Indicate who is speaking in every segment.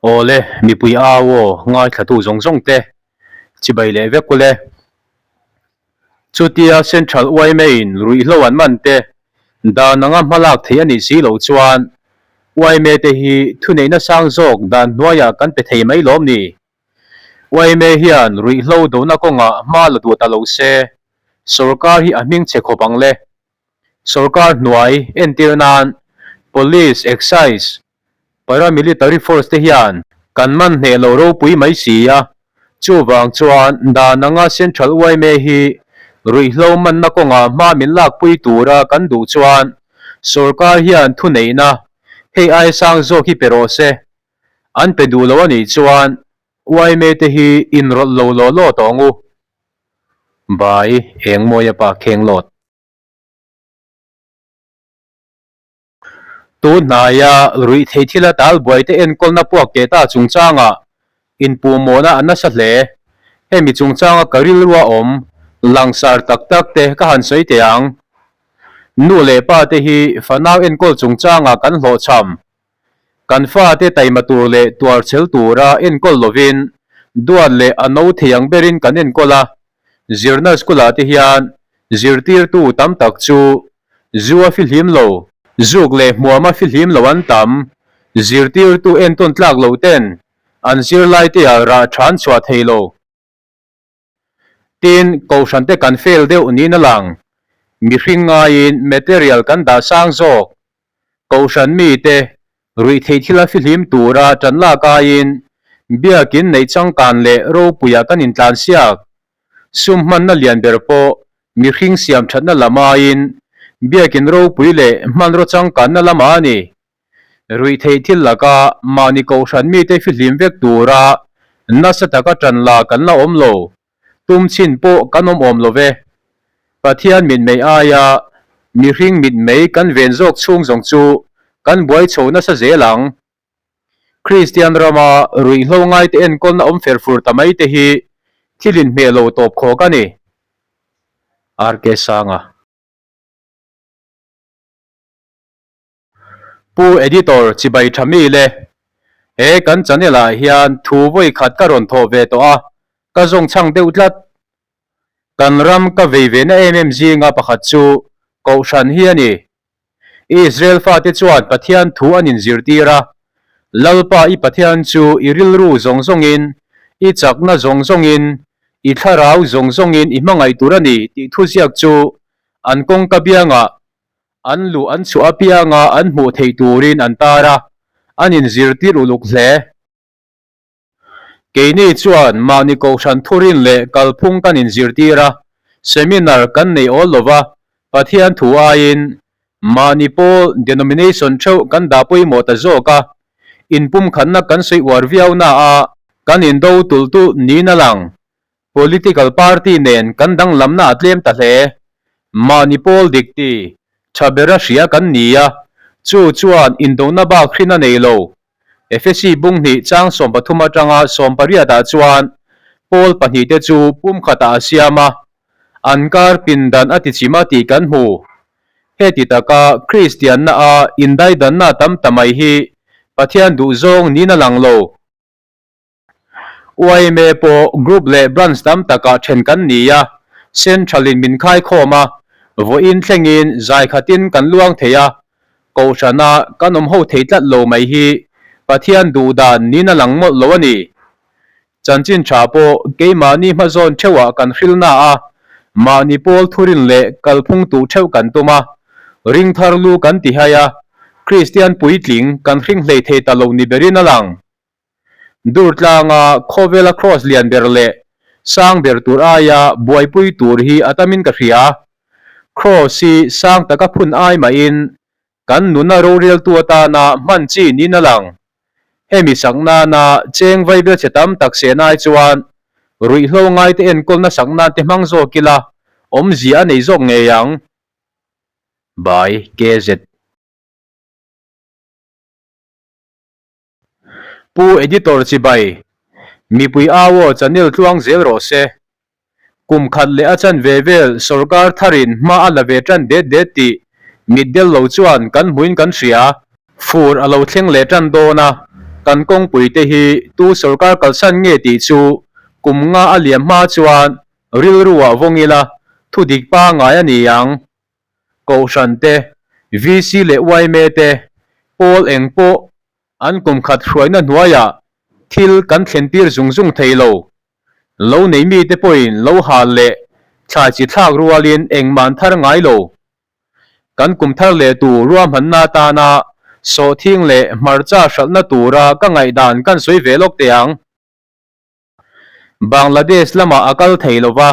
Speaker 1: Awle, mipui au aw, ngaithlatu zawng zawng te chibai leh vek ule. Chutia Central yma in ruihhlo an man te dan anga hmalak theih a nih si loh chuan yma te hi thuneihna sang zawk dan hnuaiah kan pe thei mai lawm ni? Yma hian ruihhlo dona kawngah hma la duh ta lo se, sorkar hi a hming chhe khawp ang le. Sorkar hnuai entir nan Police, Excise, Paramilitary force te hian kan man hneh lo ropui mai si a, chuvang chuan dan anga Central yma hi ruihhlo manna kawngah hma min lakpui tura kan duh chuan sorkar hian thuneihna hei ai sang zawk hi pe rawh se. An pe duh lo a nih chuan yma te hi inrawlh lo law law tawh ang u. Bai Engmawia pa kheng lawt. Tun hnaia ruihtheih thila talbuaite enkawlna puak teh ta chungchangah inpuhmawhna a nasa hle. Hemi chungchanga ka rilrua awm langsar tak tak te ka han sawi teh ang. Nu leh pa te hi fanau enkawl chungchangah kan hlawhchham. Kan fate taima tur leh tuarchhel tura enkawl lovin duat leh a no thei ang berin kan enkawl a. Zirna school ah te hian zirtirtu tam tak chu zu a fihlim lo, zuk leh hmuam a fihlim lo an tam. Zirtirtu entawn tlak lo ten an zirlai te ah rah tha an chhuah thei lo. Tin, kohhran te kan fail deuh niin a lang. Mihring ngaiin material kan dah sang zawk. Kohhran mite ruihtheih thila fihlim tura tan lak aiin biakin neih changkan leh ropuiah kan intlansiak. Sum hmanna lian ber pawh mihring siam thatna lam aiin biakin ropui leh hmanraw changkanna lamah a ni. Ruihtheih thil laka mahni kohhran mite fihlim vek tura nasa taka tan la kan la awm lo, tum chhin pawh kan awm awm lo ve. Pathian mitmei aia mihring mitmei kan ven zawk chhung zawng chu kan buai chho nasa zel ang. Kristian rama ruihhlo ngaite enkawlna awm fer fur ta mai te hi thil inhmeh lo tawp khawk a ni. RK Sanga. Pu Editor chibai tha mi le. He kan channel ah hian thu vawi khat ka rawn thawh ve tawh a, ka zawng chhang deuh tlat. Kan ram ka vei ve na em em zinga pakhat chu Kohhran hi a ni. Israel fate chuan Pathian thu an inzirtir a, Lalpa i Pathian chu i rilru zawng zawngin, i chakna zawng zawngin, i thlarau zawng zawngin i hmangaih tur a ni tih thuziak chu an kawngka biangah An luh an chhuah apianga an hmuh theih turin an tar a, an inzirtir uluk hle. Keini chuan mahni kohhran thurin leh kalphung kan inzirtir a, seminar kan nei awl lo va, Pathian thu aiin mahni pawl denomination theuh kan dah pawimawh ta zawk a, inpumkhatna kan sawi uar viau na a, kan indo tulh tulh niin a lang. Political party nen kan danglamna a tlem ta hle. Mahni pawl dik ti tha bera hria kan ni a, chu chuan indona bak hrin a nei lo. Efesi bung hnih chang 13 atanga 18 ah chuan pawl pahnihte chu pumkhatah a siam a, an kar pindan a tichim a tih kan hmu. Heti taka Kristianna a indaidanna tam ta mai hi Pathian duhzawng niin a lang lo. Yma pawh group leh branch tam takah then kan ni a, Central-in min khaikhawm a, vawiin thlengin zai khatin kan luang thei a, Kohhrana kan awm ho thei tlat lo mai hi Pathian duh dan niin a lang mawlh lo a ni. Chanchin tha pawh keimahni hmazawn theuhah kan hril na a, mahni pawl thurin leh kalphung tuh theuh kan tum a, ringthar lu kan ti hai a, Kristian puitling kan hring hlei thei ta lo ni berin a lang. Durtlanga khawvela cross lian ber leh sang ber tur aia buaipui tur hi a tamin ka hria. Cross hi sang taka phun ai mahin kan nuna roreltu atana hman chi niin a lang. Hemi sak nana cheng vaibel che tam tak seh nai chuan ruihhlo ngaite enkawlna sak nan te hmang zawk ila awmzia a nei zawk ngei ang. By KZ. Pu Editor Chibai, mipui au aw channel tluang zel rawh se. Kum khat leh a chan ve vel sorkar tharin hma a la ve tan det det tih mitdel lo chuan kan hmuin kan hria. Fur a lo thleng leh tan dawn a, Kan kawngpui te hi tu sorkar kalsan nge tih chu kum nga a liam hma chuan rilru ah vawng ila thu dik pangai a ni ang. Kohhran te, VC leh yma te, pawl eng pawh an kum khat hruaina hnuaiah thil kan thlen tir zung zung thei lo. Lo nei mite pawhin lo hal leh thlai chi thlak rualin engmah an thar ngai lo. Kan kum thar leh tur ruahmanna atana sawhthing leh hmarcha hralhna tura ka ngaihdan kan sawi ve lawk teh ang. Bangladesh lamah a kal thei lova,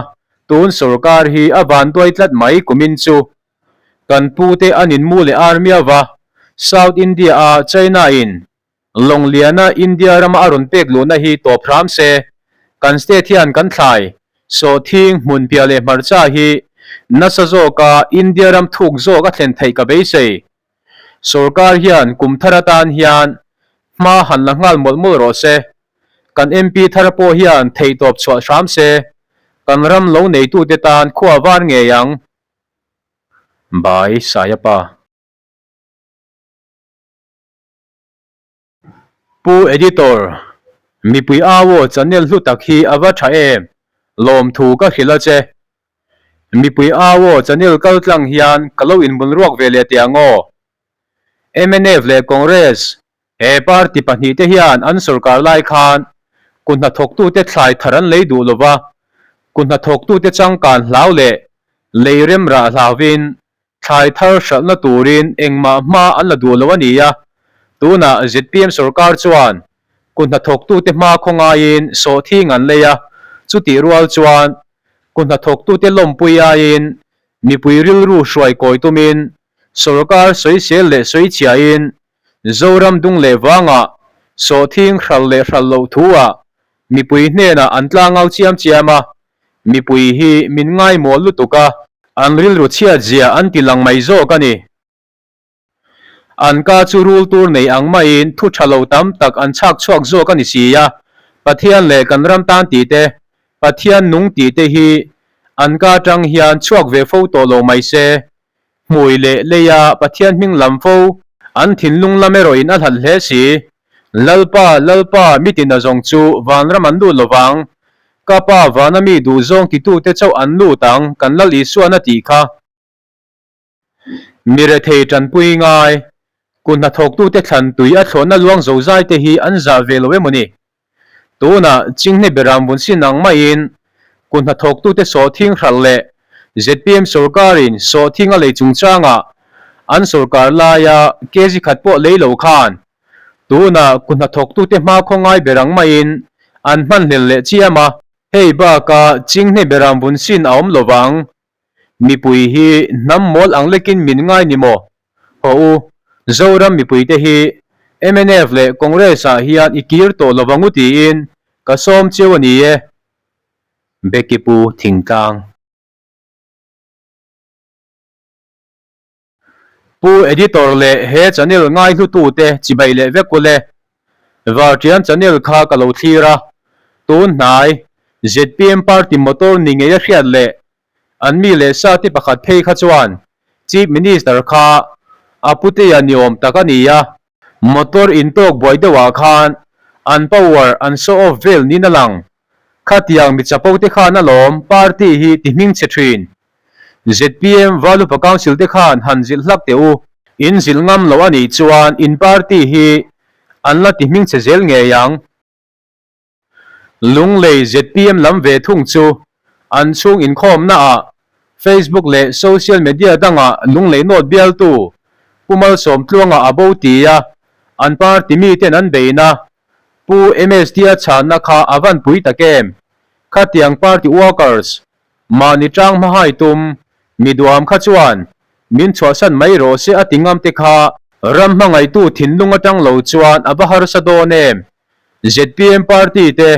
Speaker 1: tun sorkar hi a vanduai tlat mai kumin chu. Kan pute an inmu leh ar miau va, South India-a China-in Lawngliana India rama a rawn pek luhna hi tawp hram se, kan state hian kan thlai sawhthing hmunpiah leh hmarcha hi nasa zawka India ram thuk zawk a thlen theih ka beisei. Sorkar hian kum thar atan hian hma han la nghal mawlh mawlh rawh se. Kan MP thar pawh hian theihtawp chhuah hram se, kan ram lo neitute tan khua var ngei ang. Bai Sayapa. Pu Editor, mipui au aw channel hlu tak hi a va tha em? Lawmthu ka hrilh a che. Mipui au aw channel kal tlang hian ka lo inbun ruak ve leh teh ang aw. Mnf leh Congress, he party pahnihte hian an sorkar lai khan kuthnathawktute thlai thar an lei duh lova, kuthnathawktute changkan hlau leh lei rem rah hlauvin Thlai thar hralhna turin engmah hma an la duh lo a ni a, tunah zpm sorkar chuan kut hnathawktute hma khawngaiin sawhthing an lei a, chutih rual chuan kut hnathawktute lawmpui aiin mipui rilru hruai kawi tumin sorkar sawisel leh sawichhiain Zoram dung leh vangah sawhthing hral leh hral loh thu-ah mipui hnenah an tlangau chiam chiam a, Mipui hi min ngaimawh lutuk a, an rilru chhiat zia an ti lang mai zawk a ni. An ka chu rul tur nei ang maiin thu tha lo tam tak an chhak chhuak zawk a ni si a, Pathian leh kan ram tan tih te, Pathian nung tih te hi an ka atang hian chhuak ve fo tawh lo mai se. Hmui leh leia Pathian hming lam fo, an thinlung lam erawhin a hlat hle si. Lalpa, Lalpa, mi tina zawng chu vanram an lut lovang. Ka Pa vana mi duhzawng titute chauh an lut ang, kan Lal Isuan a tih kha. Mi rethei tanpui ngai, kut hnathawktute thlan tui a thlawhna luang zozai te hi an zah ve lo emaw ni? Tunah Chinghne Beram vun sin ang maiin kut hnathawktute sawhthing hralh leh zpm sorkarin sawhthing a lei chungchangah an sorkar laia kg khat pawh lei lo khan tunah kut hnathawktute hmakhaw ngai ber ang maiin an hmanhlel leh chiam a. Hei bakah Chinghne Beram vun sin a awm lovang. Mipui hi hnam mawl ang lekin min ngai ni maw? Haw u, Zoram mipuite hi mnf leh Congress ah hian i kir tawh lo vangu tiin ka sawm cheu a ni e. Becky Pu Thingtlang. Pu Editor leh he channel ngaihlutute chibai leh vek ule. Vartian channel kha ka lo thlir a, tun hnai zpm party motor ni ngei a hriat leh An mi leh sa te pakhat phei kha chuan Chief Minister kha a putea ni awm tak a ni a, motor intawk buai deuhah khan an power an show off vel niin a lang. Khatiang mi chapo te khan alawm party hi ti hming chhe thin. Zpm Valupa Council te khan han zilh hlak teh u. In zilh ngam loh a nih chuan in party hi an la ti hming chhe zel ngei ang. Lunglei zpm lam ve thung chu an chhung inkhawmnaah Facebook leh social media dangah Lunglei nawt bialtu Pu Malsawmtluanga a bo tia an party miten an beihna Pu MSD-a chhanna kha a van pui tak em? Khatiang party workers mahni tang hmahai tum mi duham kha chuan min chhuahsan mai rawh se a ti ngam te kha ram hmangaihtu thinlung atang lo chuan a va harsa dawn em? Zpm party te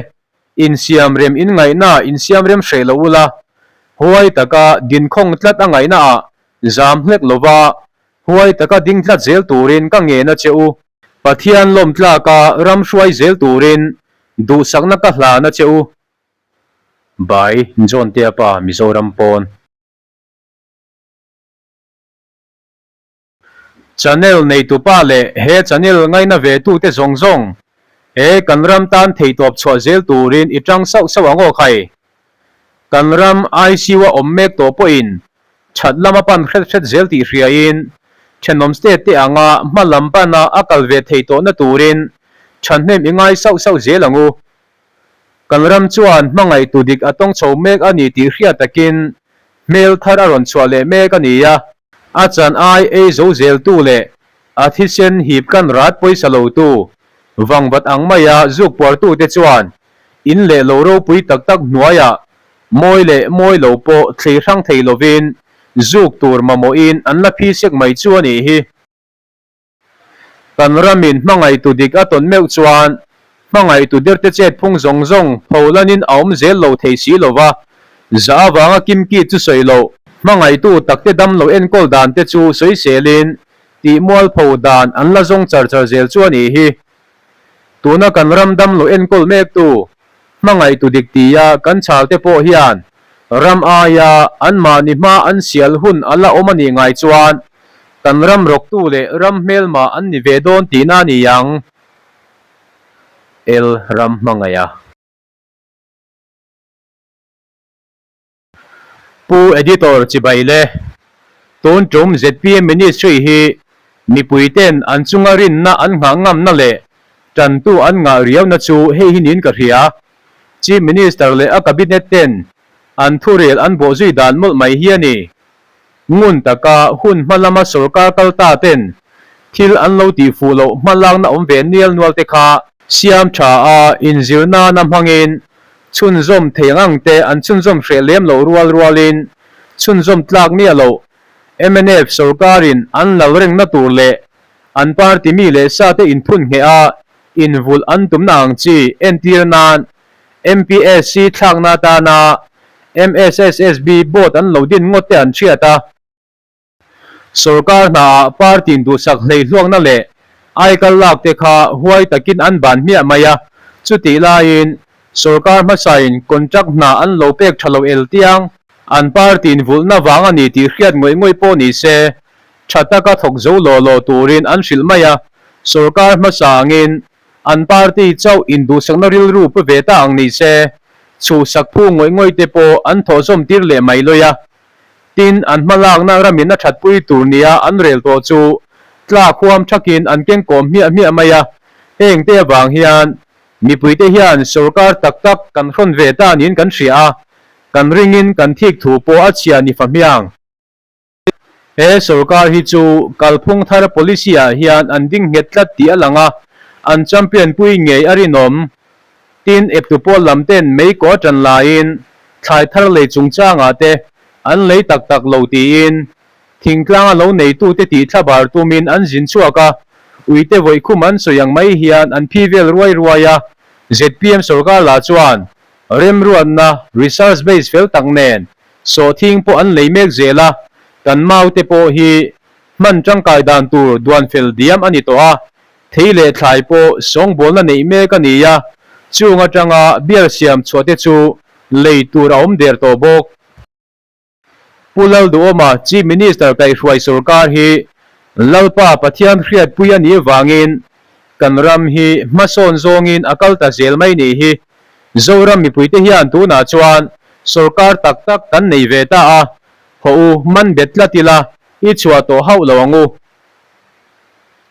Speaker 1: insiam rem in ngaihna insiam rem hreh lo ula, huai taka dinkhawng tlat a ngaihna ah zam hlek lova huai taka ding tlat zel turin ka ngen a che u. Pathian lawm tlaka ram hruai zel turin duhsakna ka hlan a che u. By, John Teapa, Mizoram pawn. Channel neitupa leh he channel ngaina ve tute zawng zawng. He kan ram tan theihtawp chhuah zel turin i tang sauh sauh ang aw khai. Kan ram ICU a awm mek tawh pawhin that lama pan hret hret zel tih hriain thenawm state te anga hma lam pana a kal ve thei tawhna turin thahnem i ngai sauh sauh zel ang u. Kan ram chuan hmangaihtu dik a tawng chho mek a ni tih hriat takin hmel thar a rawn chhuah leh mek a ni a. A chan ai ei zo zeltu leh a thisen hip kan rat pawisa lotu vangvat ang maia zuk puartute chuan in leh lo ropui tak tak hnuaiah mawi leh mawi lo pawh thlei hrang thei lovin zuk tur mamawhin an la phi sek mai chu a nih hi. Kan ramin hmangaihtu dik a tawn meuh chuan hmangaihtu derte chet phung zawng zawng pholanin a awm zel lo thei si lo va, zah avanga kimki chu sawi loh, hmangaihtu takte dam lo enkawl dan te chu sawiselin tih mualpho dan an la zawng char char zel chu a nih hi. Tuna kan ram dam lo enkawl mektu Hmangaihtu dik tia kan chhalte pawh hian ram aia anmahni hma an sial hun a la awm a nih ngai chuan kan ram rawktu leh ram hmelma an ni ve dawn tihna a ni ang. El ram hmangaiha. Pu Editor chibai le, tun tum zpm Ministry hi mipui ten an chunga rinna an nghah ngamna leh tantu an ngah riauna chu hei hi niin ka hria. Chief Minister leh a Cabinet ten an thurel an bawhzui dan mawlh mai hi a ni. Ngun taka hun hma lama sorkar kal ta ten thil an lo tih fuh loh hma lakna awm ve nial nual te kha siam tha a inzir nana hmangin chhunzawm thei ang ang te an chhunzawm hreh lem loh rual rualin chhunzawm tlak miah loh mnf sorkarin an lal rengna tur leh an party mi leh sa te inphun ngheh a invulh an tumna ang chi entir nan MPSC thlakna atana MSSSB board an lo din ngawt te an hriat a. Sorkar hnaah party in duhsak hleihluakna leh aikal lak te kha huai takin an ban hmiah mai a, chutih laiin sorkar hmasain contract hna an lo pek tha lo el tiang an party in vulhna vang a ni tih hriat ngawih ngawih pawh ni se tha taka thawk zo law law turin an hrilh mai a, sorkar hmasa angin An party chauh induhsakna rilru pe ve ta ang ni se, chhuhsak phu ngawih ngawih te pawh an thawhzawm tir leh mai lawi a. Tin, an hmalakna ramin a thatpui tur nia an rel tawh chu tlak huam thakin an kengkawm hmiah hmiah mai a. Heng te avang hian mipuite hian sorkar tak tak kan hrawn ve ta niin kan hria a, kan ringin kan thik thu pawh a chhia ni fahmiang. He sorkar hi chu kalphung thar policy ah hian an ding nghet tlat tih a lang a, an champion pui ngei a rinawm. Tin, eptu pawl lam ten mei kaw tan laiin thlai thar lei chungchangah te an lei tak tak lo tiin thingtlanga lo neitute tih thlabar tumin an zin chhuak a, uite vawikhum an sawi ang mai hian an phi vel ruai ruai a, zpm sorkar lah chuan remruatna research base fel tak nen Sawhthing pawh an lei mek zel a, kan maute pawh hi hman tangkai dan tur duan fel diam a ni tawh a, thei leh thlai pawh sawngbawlna neih mek a ni a, chung atanga beer siam chhuah te chu lei tur a awm der tawh bawk. Pu Lalduhawma Chief Minister kaihhruai sorkar hi Lalpa Pathian hriatpui a nih vangin kan ram hi hmasawn zawngin a kal ta zel mai nih hi. Zoram mipuite hian tunah chuan sorkar tak tak kan nei ve ta a, haw u man bet tlat ila i chhuah tawh hauh lo ang u.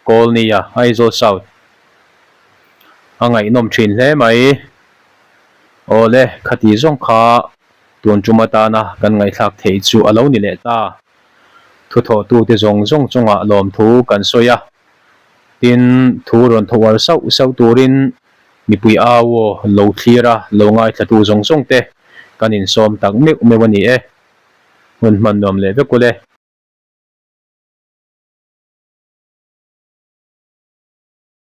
Speaker 1: Kawlnia, Aizawl South. A ngaihnawm thin hle mai. Awle, khati zawng kha tun tum atana kan ngaihthlak theih chu a lo ni leh ta. Thuthawhtute zawng zawng chungah lawmthu kan sawi a, tin thu rawn tho uar sauh sauh turin Mipui au aw, lo thlir a, lo ngaithlatu zawng zawng te kan insawm tak meuh meuh a ni e. Hun hman nuam leh vek ule.